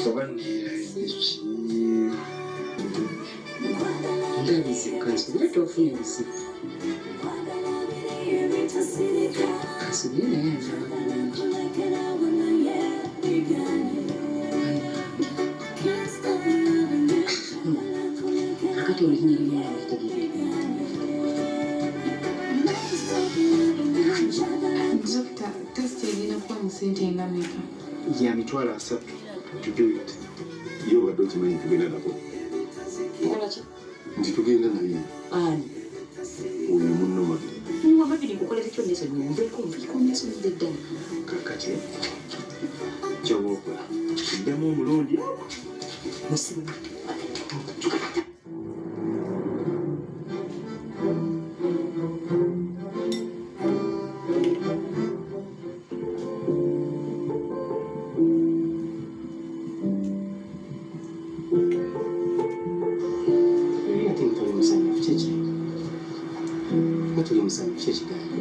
Oba neerabidde ki? Nga bizibu, kansubire tofuna ebizibu. Kansubire naye anaaba bulungi. Kakati olunyiriri olitegeera. Dokita, test egenda kuba mu ssente nga mmeka? Ya 300,000 to do it. Ye obadde okimanyi tugenda nako? Nkola ki? Nti tugenda naye. Ani? Oyo munno Mabiri. Niwa Mabiri nkukolera kyo nesonyiwa, nveeko, nveeko, nesonyiwa ddala. Kakati kyoba okola ddamu omulundi Musibe. Ate nga toli musanyufu, kiki? Nga toli musanyufu, ki ekigambo?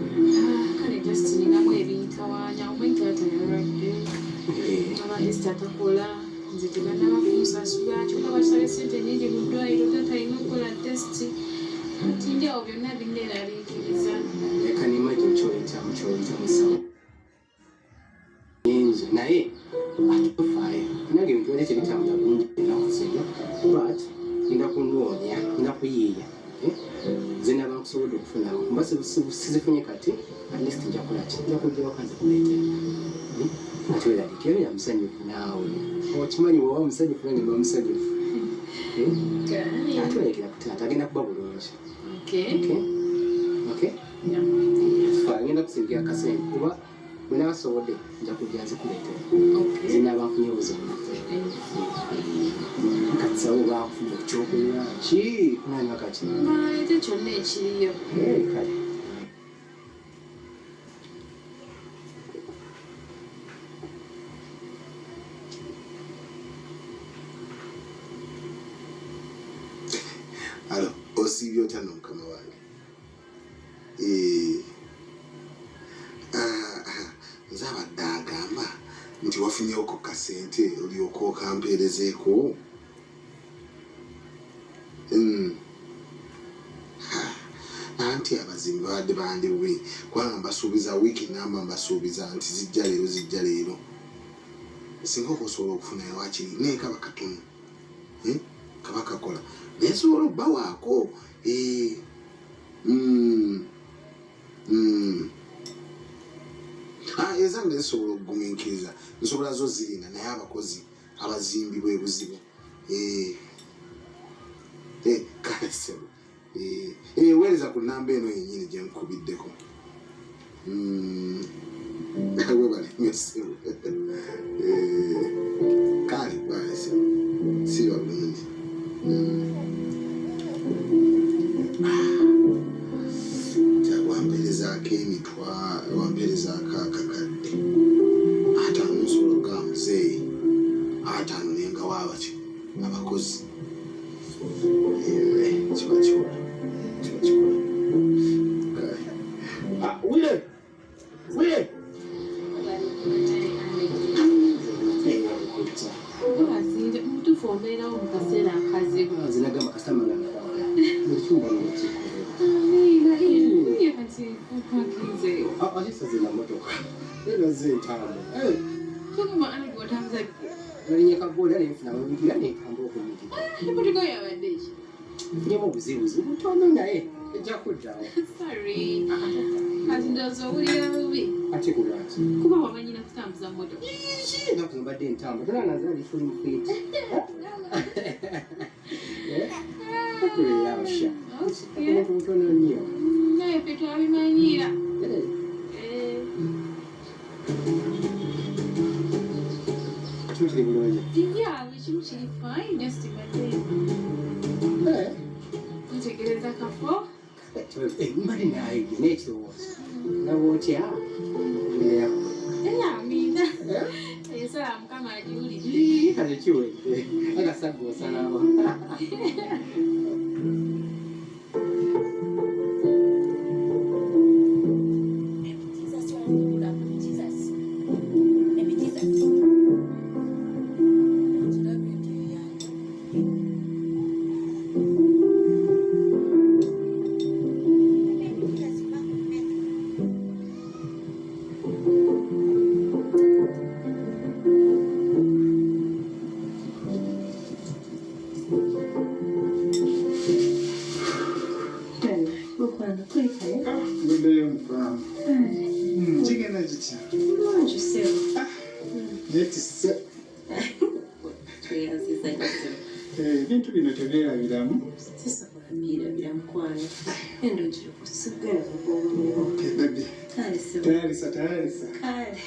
Kale just ninamu ebintawaanya, omanyi taata yalwadde, mama Esther takola, nze tebannaba kunsasula, kyokka basabye ssente nnyingi mu ddwaliro, taata alina okukola test. Kati ndi awo byonna binneeraliikiriza. I can imagine kyoyitamu, kyoyitamu sawa nyingi, naye ate tofaayo. Nange ebintu byonna tebitambula bulungi ennaku zino, but ngenda kunoonya, ngenda kuyiiya. Eh? Nze naba nkusobodde okufunako, mba sizifunye kati, at least nja kukola ki, nja kujja waka nzikuleetera. Eh? Ate weraliikira, beera musanyufu naawe. Okimanyi bw'oba musanyufu nange mba musanyufu. Eh? Ate weraliikira ku taata, agenda kuba bulungi. Okay. Okay? Okay? Yeah. Fa, ngenda kusindikira akasente kuba bwe nabasobodde nja kujja nzikuleetera. Okay. Zinaaba nfunye obuzibu. Kati sawo bakufunye ekyokunywa ki? Kunanywa kaki? Baleete kyonna ekiriyo. Eh, kale. Alo, osiibye otya nno mukama wange? Eh, ah, ah, nze abadde agamba nti wafunyeeko kasente olyoke okampeerezeeko. Ha, anti abazimbi babadde bandi bubi kubanga mbasuubiza wiiki namba, mbasuubiza nti zijja leero, zijja leero. Singa oba osobola okufunayo wakiri naye kaba katono. Eh, kaba kakola naye nsobola obbawaako. Eh, Ah, ezange zisobola okugumiikiriza, nsobola zo zirina, naye abakozi abazimbi bwe buzibu. Eh, eh, kale ssebo. Eh, eh, weereza ku nnamba eno yennyini gye nkubiddeko. Webale nnyo ssebo. Eh, kale bale ssebo, siiba bulungi. Wampeerezaako emitwa, wampeerezaako akakadde 50, nsobola okugamba muzeeyi 50 nengawa abaki abakozi. Eh, kiba kikola, kiba kikola. Kale. Ah, Wile! Wile! Bazinze mutuufu ombeerawo mu kaseera akazibu. Nze nagamba kasitama nga nalawala. Buli kimu bano bakikolera. Amiina, ye kati opakinzeewo. Ah, ate saze na mmotoka. Era ze ntambula. Eh, Tuguma ani gwotambuza? Nalinye kaboda ne nfuna ababigira ne ntambula okunyigira. Emotoka yo yabadde ki? Nfunyemu obuzibuzibu butono naye ejja kuddawo. Sorry. Kati ndowooza owulira bubi. Ate ku lwaki? Kuba wamanyi na kutambuza mmotoka. Ki ennaku zino mbadde ntambula. Tolaba nga nze nali full fit. Eh? Okubeera awo sha. Okay. Omuntu mutono nnyo. Naye ffe twabimanyiira. Eh. Eh. Kimu kiri bulungi. Yeah, buli kimu kiri fine, just mbadde Eh. ntegereza kafo. Eh, mbadde naayo n'ekirowoozo. Naba otya? Era. Era amiina. Ensala Mukama agiwulidde. Ii, kale kiwedde. Akasagga osalawo. Jesus. Baby Jesus. Tusanyuse. Tweyanziza nnyo. Ebintu bino tebyerabiramu. Sisobola byerabira mukwano. Endo giri kusigala kugomulimu. Okay, baby. Kale sebo. Tayarisa, tayarisa. Kale.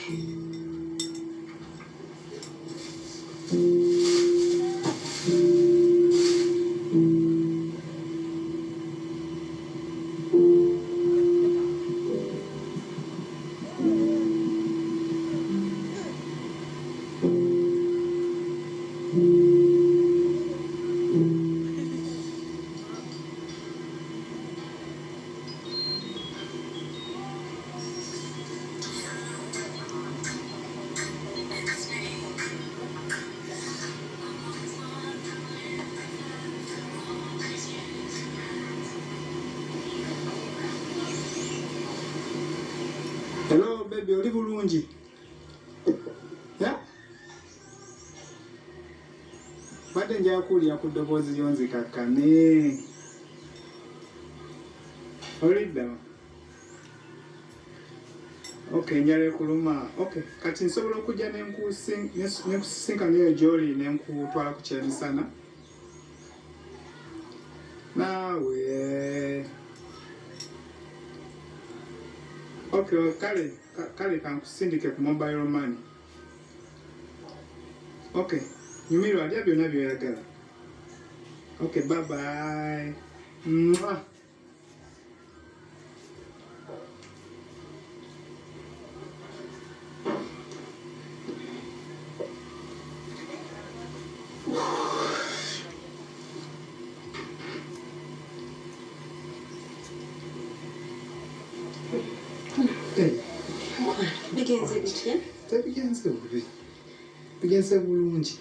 Hello baby, oli bulungi? Yeah? Badde njagala kuwulira ku ddoboozi lyo nzikakkane. Olidda? Okay, njala ekuluma. Okay, kati nsobola okujja nenkusisinkana eyo gy'oli ne nkutwala ku kyemisana? Naawe. Okay, kale kale kankusindike ku mobile money. Okay, nyumirwa lya byonna by'oyagala. Okay, bye bye. Mwah. Hey, Bigenze bitya? tebigenze bubi. Bigenze bulungi.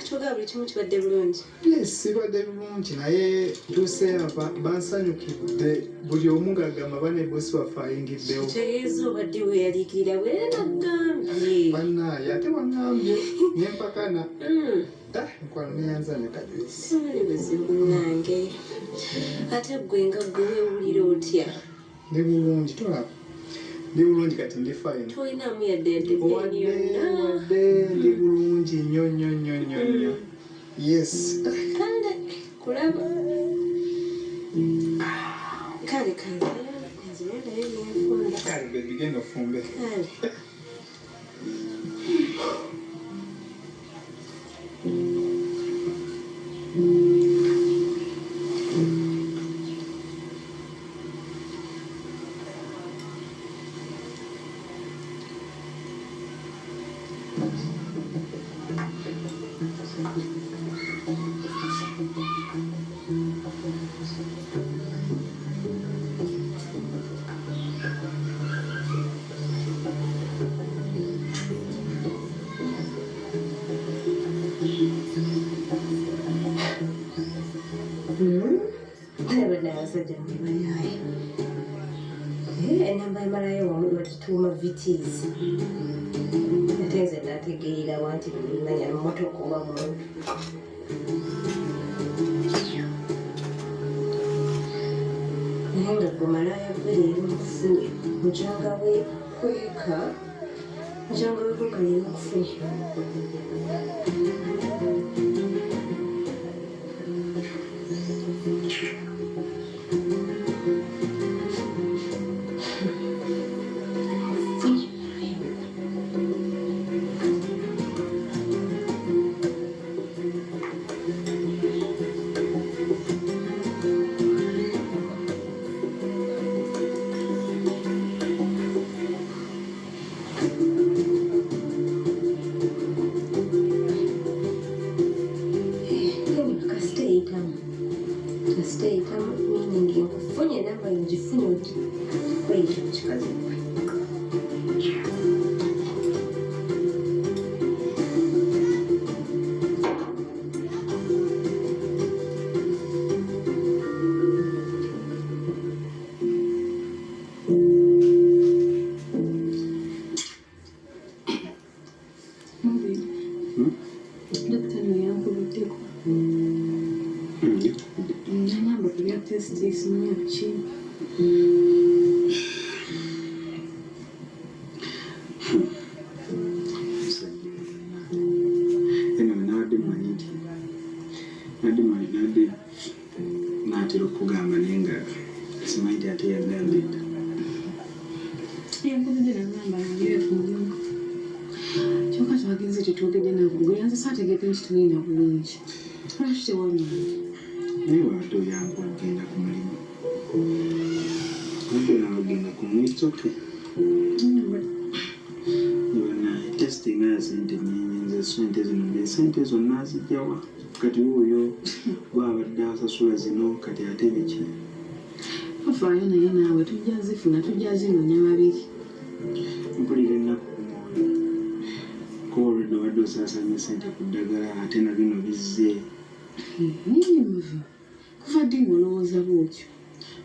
Kyogera buli kimu kibadde bulungi. Yes, sibadde bulungi naye ntuuse ava bansanyukidde buli omu ng'agamba bane bosi waffe ayingiddewo. Kitegeeza obadde weeyaliikirira bwe nagambye. Bannaaye ate waŋŋambye ne mpakana. Ah, mukwano neyanza ne kajuisi. Tewali buzibu munnange. Ate ggwe nga ggwe weewulira otya? Ndi bulungi tolaba. Ndi bulungi kati ndi fine. Tolinamu yadde yadde pain Wadde yonna. wadde ndi bulungi nnyo nnyo nnyo nnyo nnyo. Yes. Kale kulaba. Kale kanze nzire naye nenfunda. Kale baby genda ofumbe. Kale. Naye abasajja mwe bayaye. Enamba emalayo wagituuma Vitz. Ate nze nategeererawa nti manya mmotoka oba muntu. Naye nga gwe malaaya gwe leero nkufunye. Mukyanga weekweka, mukyanga weekweka leero nkufunye. Kasita eyitamu. Kasita eyitamu meaning nkufunye enamba yo ngifunye oti kweyita mu kikazi gwe. Mubi. Dokita no yankubiddeko. Nangamba ku bya test simanyi biki. Musajja. Nadde nadde naatera okukugamba naye nga simanyi nti ate yagambye dda. Yankubidde nagamba naliwe ku mulimu. Kyokka twagenze tetwogedde nabo gwe yanze saategedde nti tugenda bulungi. Lwaki tewangambye? Naye wabadde oyanguwa okugenda ku mulimu. Obadde oyanguwa okugenda ku mulimu, it's okay. Banaye testing nga sente nyingi nze sente zino nze sente zonna azijjawa kati wuuyo gwabadde asasula zino kati ate biki. Tofaayo naye naawe tujja zifuna tujja zinoonya babiri. Mpulira ennaku ku mwoyo kuba olwedde obadde osaasaanya sente ku ddagala ate na bino bizze. Muvi kuva ddi ng'olowooza bw'otyo?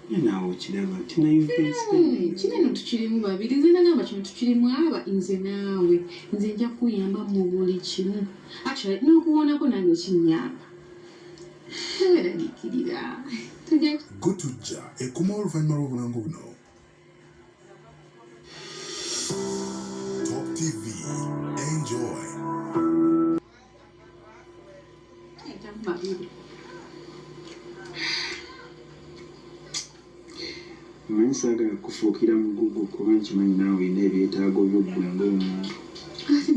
Naye naawe okiraba nti na you've been spending. Kino eno tukirimu babiri nze nagamba kino tukirimu aba nze naawe nze nja kuyamba mu buli kimu actually n'okuwonako nange kinyamba teweraliikirira tujja Gutujja ekomawo oluvannyuma lw'obulango buno. Top TV. Enjoy. kuyitamu babiri. Omanyi saagala kufuukira mugugu kuba nkimanyi naawe olina ebyetaago byo ggwe ng'omuntu. Ate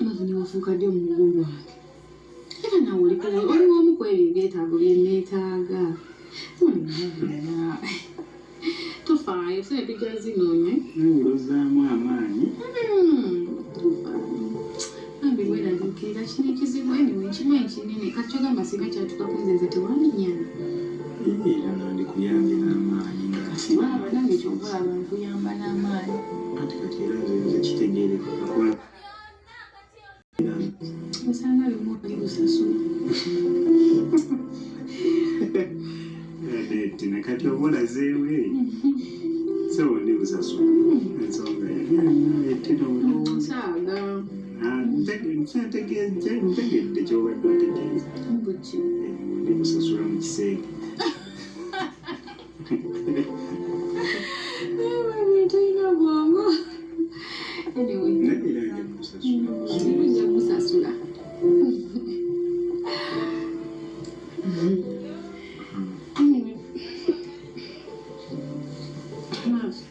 Mavuni wafuuka ddi omugugu gwange? Era naawe oli oli omu ku ebyo ebyetaago bye neetaaga. Tofaayo sente tujja zinoonya. Nawe ozaamu amaanyi. Tofaayo. Bambi weeraliikirira kino ekizibu anyway nkimanyi kinene kati kyogamba singa kyatuuka ku nze nze tewandinyambye. Era nandikuyambye n'amaanyi nga Kati olaba nange ky'ova olaba nkuyamba n'amaanyi. Anti kati era nze nze kitegeerekeka kuba Osanga lumu oli busasula. Tina kati oba olazeewe sebo ndi busasula ensonga yettina olowooza. Nsaaga. Ntegedde kyobadde otegeeza. Mbuki. Ndi busasula mu kisenge. Tulina bwongo. Anyway. Naye era nja kusasula. Nja kusasula. Anyway. Maaso,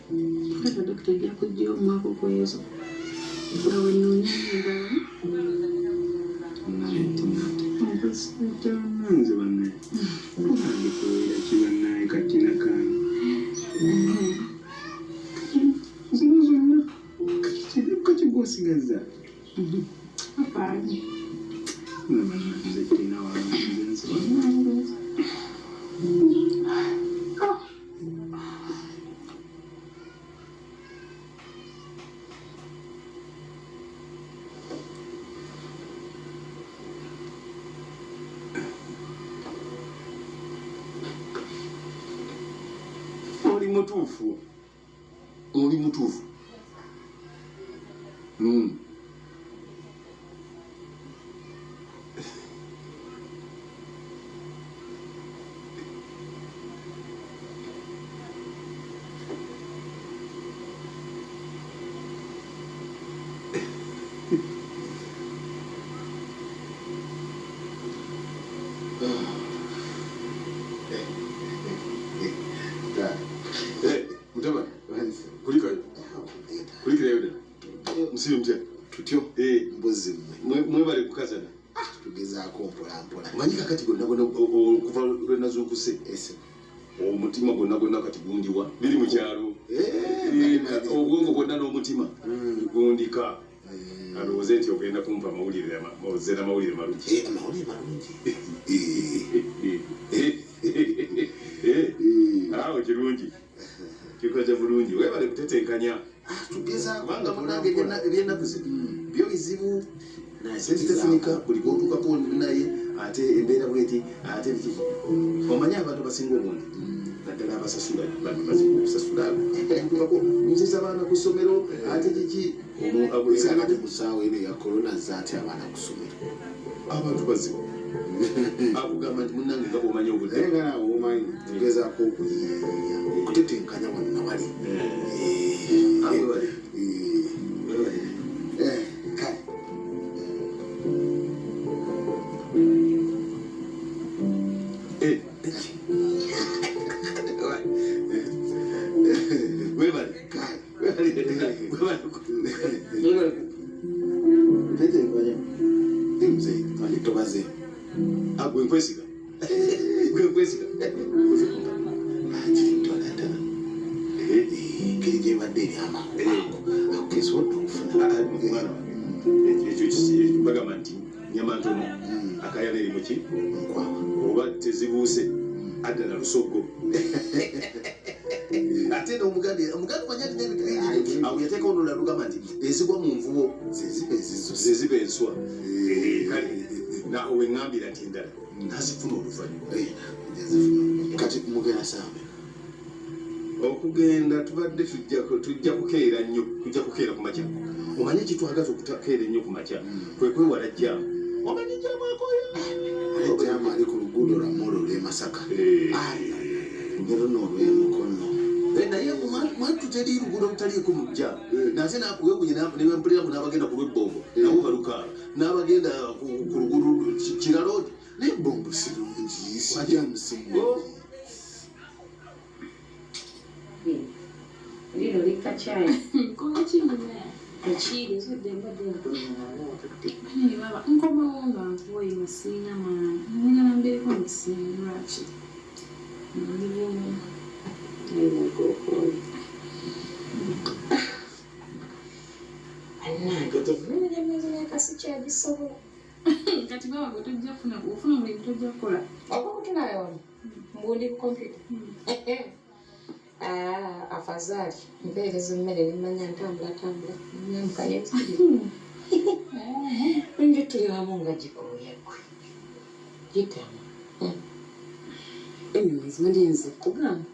kata dokita ajja kujja omwaka ogwezo. Nga wenoonya endala. Naye Tina nze bannaye ndikuwera ki bannaye katina kange zino zonna kati gwosigazza. Afaayo. Nze Tina wange nze nze Oli mutuufu, oli mutuufu. Mutabani, kulikayo, kulikirayo ddala. Musibe mutya? Tutyo. Eh, Mbuzi mmwe. Mwebale kukazana. Tugezaako mpola mpola. Omanyi kakati gonna gonna okuva lwe nazuukuse Ese. omutima gwonna gwonna kati gundiwa biri mu kyalo. Obwongo bwonna n'omutima gundika alowooze nti ogenda kumpa amawulire ozze n'amawulire malungi. Amawulire malungi. Awo kirungi kikoze bulungi webale kutetenkanya. Tugezaako. Kubanga munange ebyennaku zino byo bizibu sente tefunika buli gwotuukako naye ate embeera bweti ate biki omanyi abantu abasinga obungi naddala abasasula bantu bazibu okusasula otuukako nziza abaana ku ssomero ate kiki. Kati ku ssaawa eno eya korona azza atya abaana ku ssomero? Abantu bazibu akugamba nti munnange nga bwomanyi obudde. Naye nga naawe omanyi tugezaako okuyiiya okutetenkanya wano na wali. Ah, webale. Webale. Kale. Tobaze. Ah, gwe nkwesiga. Gwe nkwesiga. Akiri ntwala ddala. Engeri gyebadde eri amangu mangu ako kesobodde okufuna. Ah, mwana wange. Ekyo bagamba nti nyama ntono akayana eri muki Nkwawa. Oba tezibuuse adda na lusoggo. Ate n'omuganda omuganda omanyi alina ebintu bingi awo yateekawo nolala lugamba nti ezigwa mu nvubo Zeziba ezizo. Zeziba enswa. Kale weŋŋambira nti endala nazifuna oluvannyuma. Yazifuna. Kati mugenda sambe. Okugenda tubadde tujja kukeera nnyo, tujja kukeera ku makya. Omanye ekitwagaza okukeera ennyo ku makya kwe kwewala jjaamu. Omanyi jjaamu akoya. Ate jaamu ali ku luguudo lwammwe olwo olw'e Masaka. Ne luno olw'e Mukono. Naye mwattu teri luguudo lutaliiko mujja. Nate nakuwewunye ne bempulira n'abagenda ku lw'ebbombo nabo balukaaba n'abagenda ku luguudo kiralo. Naye ebbombo si lungi, si jaamu si mubi. Lino likka kyayi. Nkola ki munne? Ekiri nzudde mbadde nkulumala otudde. Naye baba nkomawo nga nkooye nga sirina maanyi. Njagala mbeereko mu kisenge lwaki? Ndi bumu. Naye. Bannange gyemmere gyemmezi n'ekasi kyagisobola. Kati baba gwe tojja kufuna ofuna omulimu tojja kukola. Ogwokutulayo wano mbundi ku kompyuta. Ah, afazaali mpeereza emmere nemmanya ntambula tambula nyamuka nenzijja. Bulijjo tuli wamu nga gikooya gwe. Gitama. Anyways, mbadde nze kugamba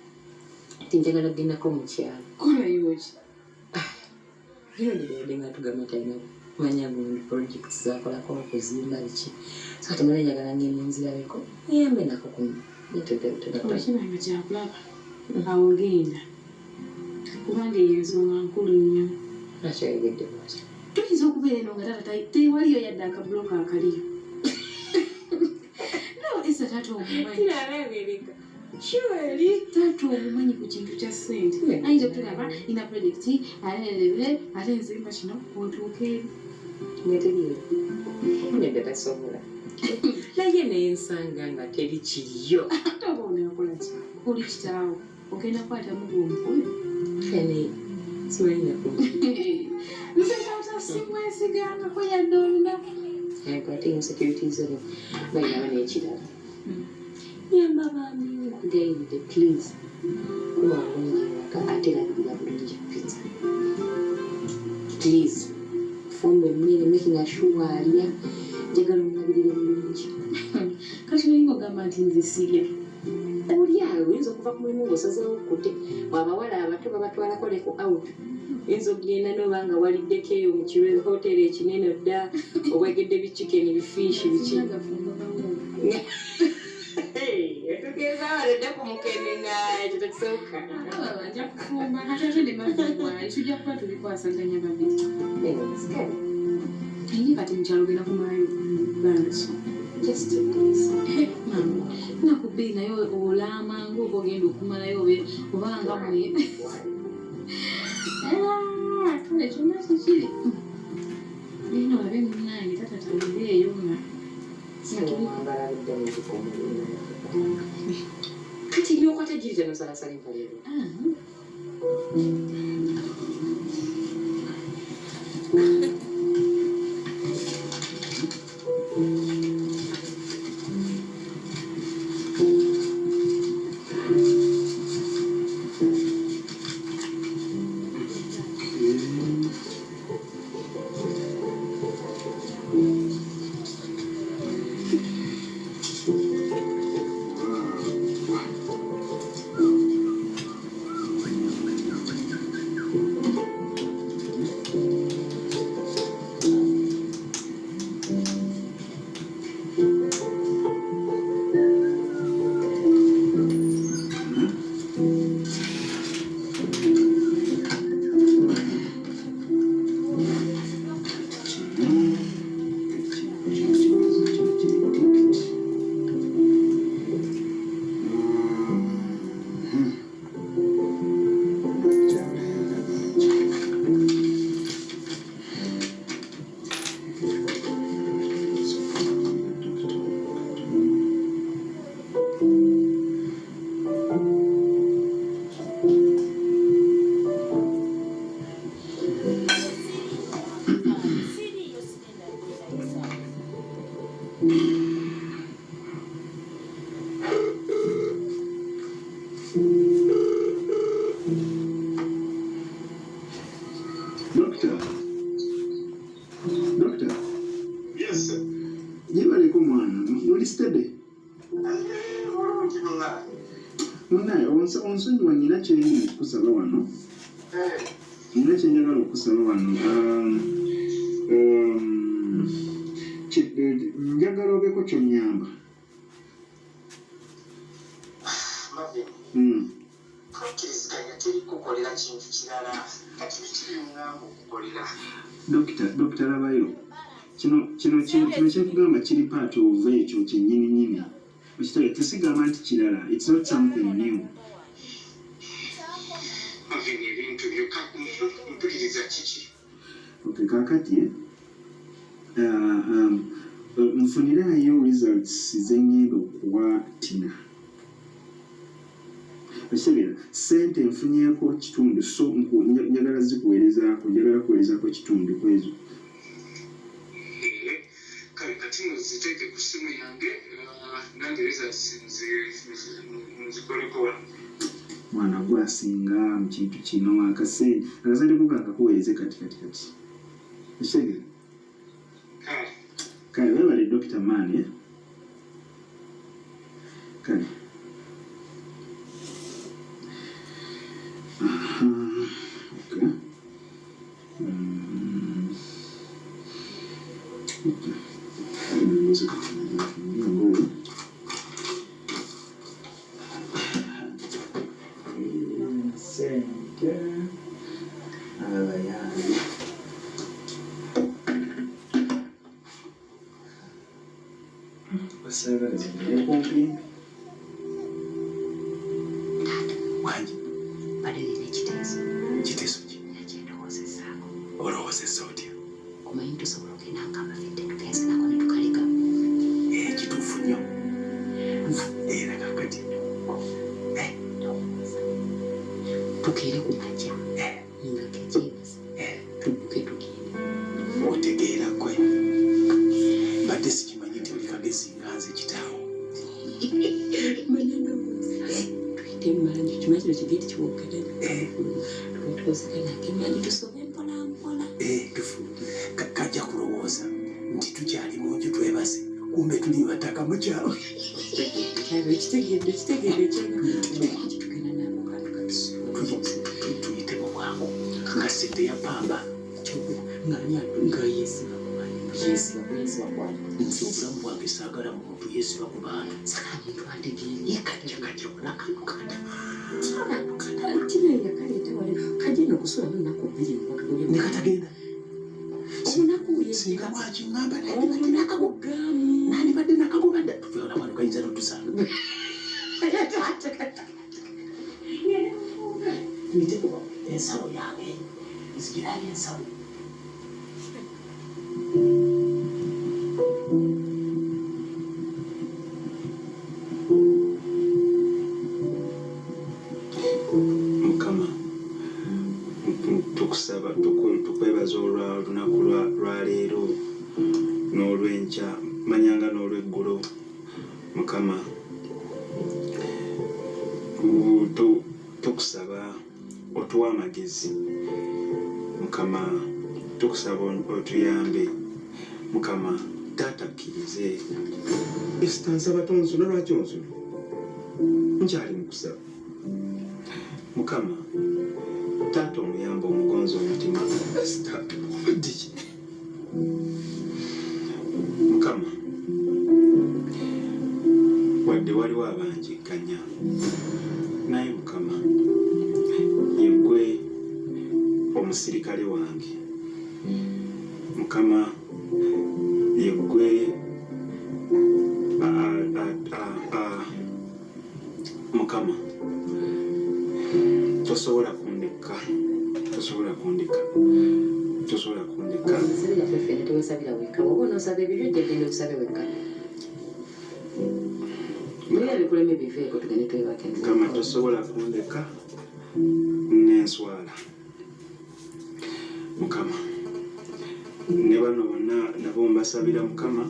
nti njagala kugendako mu kyalo. Kolayo ki? Bino ndibadde nga tugamba nti alina kumanya gundi projects zakolako okuzimba biki. So kati mbadde njagala ngende nzirabeko nyambe nako kuno. Okiba nga kyakulaba awo genda. Kubanga eyo ensonga nkulu nnyo. Lwaki oyogedde bw'otyo? Tuyinza okubeera eno nga taata tewaliyo yadde akabuloka akaliyo. No, Esa taata omumanyi. Kiralabereka. Surely. Taata omumanyi ku kintu kya ssente. Ayinza okutugamba ina projekiti alelele ate nzimba kino otuuka eri. Nga teriyo. Nedda tasobola. Naye nensanga nga teri kiriyo. Ate oba onaakola ki? Oli kitaawo. Ogenda kukwatamu gw'omukulu. Kene simanyi naku. Nze taata simwesigangako yadde olunaku. Ate insecurities zo bayinaba n'ekirala. Nyamba bambi nkugayiridde please. Kuba bulungi ewaka ate labirira bulungi pizza. Please. Fumba emmere making sure alya. Njagala omulabirire bulungi. Kati olinga ogamba nti nze sirya. Oli awo oyinza okuva ku mulimu ng'osazeewo okute. Abawala abato babatwalako ne ku out. Oyinza okugenda n'oba nga waliddeko eyo mu kiro hoteri ekinene dda obwegedde bi chicken bifiishi biki. Singa gafumba kawunga. Tugeeza abaledde ku mukene nga ekyo tekisoboka. Baba nja kufumba kati ate ne maviibwayi tujja kuba tubikwasaganya babiri. Anyways, kale. Naye kati mu kyalo ogenda kumalayo bbanga ki? Just 2 days. Maama, nnaku bbiri naye olaama ng'oba ogenda okumalayo obanga mwe. Ah, kale kyonna kikiri. Genda olabe munnange taata tabeereeyo nga Siwangala ludde mu kikomo. Kati n'okwata girita n'osalasala empale ero. Ah. Doctor. Doctor. Yes, sir. Gyebaleko mwana, oli steady? Bulungi munnange. Munnaye onsonyiwa nina kyenyini okukusaba wano. Nina kyenjagala okusaba wano. Njagala obeeko kyonnyamba. Marvin, Tukkiriziganya teri kukukolera kintu kirala. Kati biki by'oŋŋamba okukolera? Dokita, dokita labayo. Kino kino kino kino kyenkugamba kiri part of ekyo kyennyini nnyini. Okitegeera tesigamba nti kirala. It's not something new. Marvin, ebintu byo mpuliriza kiki? Okay, kaakati nfuniraayo results ze ŋŋenda okuwa Tina. Okitegeera ssente nfunyeeko kitundu so njagala zikuweerezaako njagala kuweerezaako kitundu ku ezo. Kale kati nno ziteeke ku ssimu yange nange results nzikoleko wano. Mwana gwe asinga mu kintu kino akasente akasente ko kankakuweereze kati kati kati. Okitegeera? Kale. Kale weebale Dokita man eh. Kale. Aha, okay. Okay. Engoye. Sente abayambi. Basaagala zigende kumpimpi. Taata. Wangi. Mbadde nina ekiteeso. Kiteeso ki? Nakyendowoozezzaako. Olowoozezza otya? Omanyi tusobola okugenda nga abafidde tugenze nako ne tukaleka. Kituufu nnyo. Era kaakati. Tukeere ku makya. Nga kekyebase. Tudduke tugende. Otegeera ggwe. Mbadde sikimanyi nti oli kagezi nga nze kitaawo. Manya ndowooza. Tuyite emmanju kimanyi kino kigeeti kiwoggana. Tugende tukozekana emmanju tusobe mpola mpola. Kajja kulowooza nti tukyali mu nju twebase kumbe tuli bataka mu kyalo. Kitegedde kitegedde ekyana. Tugenda nako kantu katusobe. Tuyite mu bwangu nga ssente ya pamba. Ng'ani nga yeesiba ku bantu. Yeesiba bwesiba ku bantu. Nze obulamu bwange saagala muntu yeesiba ku bantu. Saagala muntu antegeere. Ye kajja kajja akantu kata. Kino yakaleeta wali kajja nno okusulamu ennaku bbiri nga batugobye. Ne katagenda. Omunaku Singa lwaki ŋŋamba omunaku gaamu. nandibadde nakagoba dda tuveera wano kayinza n'otusanga. Tuyite ensawo yange nzigirayo ensawo. Mukama tukusaba tukwebaza olwa lunaku lwa leero n'olwenkya manyanga n'olweggulo. Mukama tukusaba otuwe amagezi. Mukama tukusaba otuyambe. Mukama taata akkirize. Esita nsaba tonsuna lwaki onsuna? Nkyali mu kusaba. Mukama taata omuyambe omugonza omutima. Esita obadde ki? Mukama wadde waliwo abanjigganya naye Mukama yeggwe omusirikale wange. Mukama yeggwe Mukama tosobola kundeka, tosobola kundeka, tosobola kundeka. Nsabira ffe ffenna tewesabira wekka. Bw'oba onoosaba ebibyo ojja genda obisabe wekka. Bw'obeera bikulema biveeko tugende twebake. Mukama tosobola kundeka n'enswala. Mukama ne bano bonna nabo mbasabira Mukama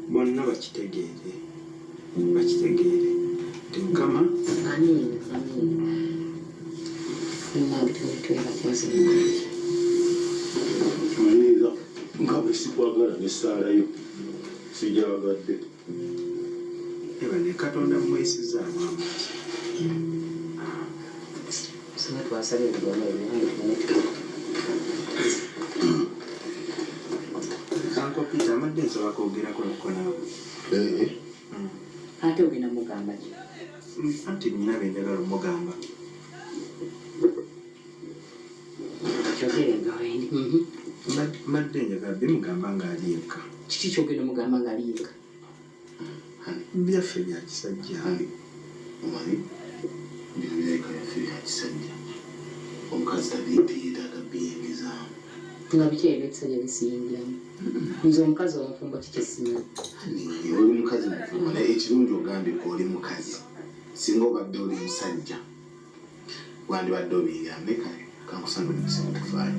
Bonna bakitegeere, bakitegeere nti Mukama. Amiina, amiina. Munnange tugende twebake nze munnange. Manyiiza nga bwe sikwagala n'essaalayo sigyagadde. Eba ne Katonda mmwesizaamu amaki. Singa twasabye buli omu ebyo nange tugende twebake. Uncle Peter, mbadde nsaba kwogerako ko naawe. Eh, Ate ogenda mugamba ki? Anti nnina bye njagala omugamba. Kyogere nga wendi. Mbadde njagala bimugamba ng'ali yekka. Kiki kyogenda omugamba ng'ali yekka? Byaffe bya kisajja. Omanyi bino birabika byaffe bya kisajja, omukazi tabiyetaaga biyingizaamu. Nga biki ebyekisajja bisiyingiramu? Nze omukazi omufumbo kiki simanyi. Oli mukazi mufumbo, naye ekirungi ogambye oli mukazi. Singa obadde oli musajja wandibadde obiyingiramu, naye kale kankusanga omukisa gutufaayo.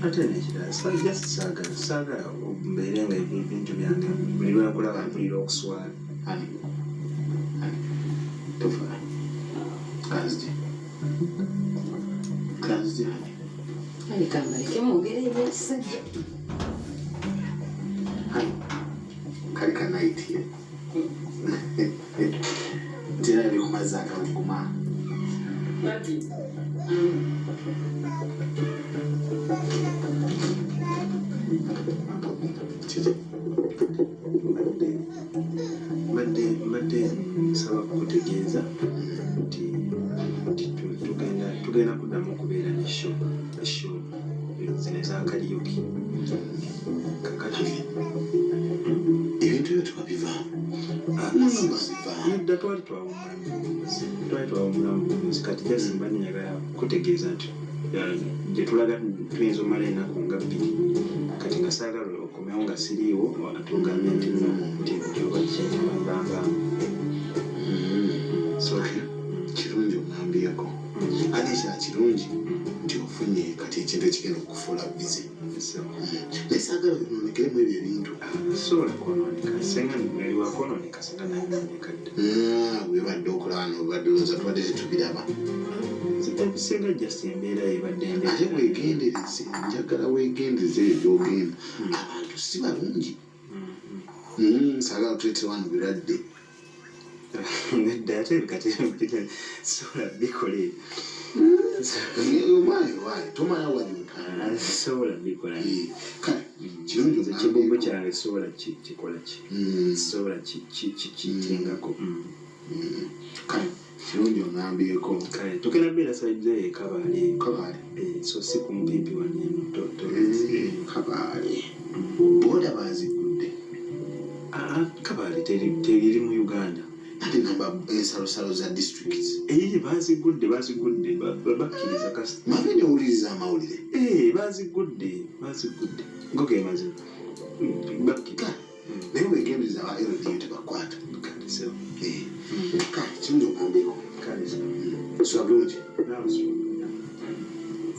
Ate nekirala, just saagala saagala mbeere nga ebintu byange buli lwenkulaba mpulira okuswala. Ani ani, tofaayo, kanzije, kanzije honey. Kale kambaleke mwogere ebyekisajja. Honey, kali ka night nti era ndi ku mazzi agawuguma. Kiki? Mbadde mbadde mbadde nsaba kukutegeeza nti nti tugenda tugenda kuddamu okubeera ne show, show zino eza karaoke kakati. Ebintu ebyo tewabivaamu? Nangamba bivaamu. Nedda, twali twawummula mu buwummuzi, twali twawummula mu buwummuzi. Kati just mbadde njagala kutegeeza nti gye tulaga tuyinza omala ennaku nga 2. Kati nga saagala okomewo nga siriiwo, ate ogambe nti no, nti nti oba ki nti banvaamu. So Kirungi oŋambyeko, ate ekirala kirungi nti ofunye kati ekintu ekigenda okukufuula busy, naye saagala oyononekeremu ebyo ebintu. Sobola kwonooneka, senga nali wakwonooneka, senga nayonooneka dda. Bwebadde okola wano obadde olowooza tubadde tetubiraba? Senga just embeera ebadde embeera. Ate weegendereze, njagala weegendereze eyo gyogenda, abantu si balungi. Saagala tuleetera wano birwadde. Nedda, ate kati sobola bikola ebyo. Waayo waayo, tomala wali otambula. Sobola bikola. Kale kirungi. Nze kibumbu kyange sobola kikola ki, sobola kitingako. Kale kirungi oŋambyeko. Kale tugenda beera side eyo Kabaale. Kabaale. So si kumpiipi wano eno. Kabaale booda bazigudde. Ah, Kabaale teriri mu Uganda. Ate ngamba ensalosalo za districts. Bazigudde, bazigudde, bakkiriza kasi. Mabe newuliriza amawulire. Bazigudde, bazigudde, ngo ge mazima. Bakkiriza. Naye wegendereza aba LDU tebakwata. Kale so. Kale kirungi oŋambyeko. Kale. Sula bulungi. Naawe sula.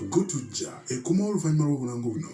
Gutujja ekoma oluvannyuma lw'obulango buno.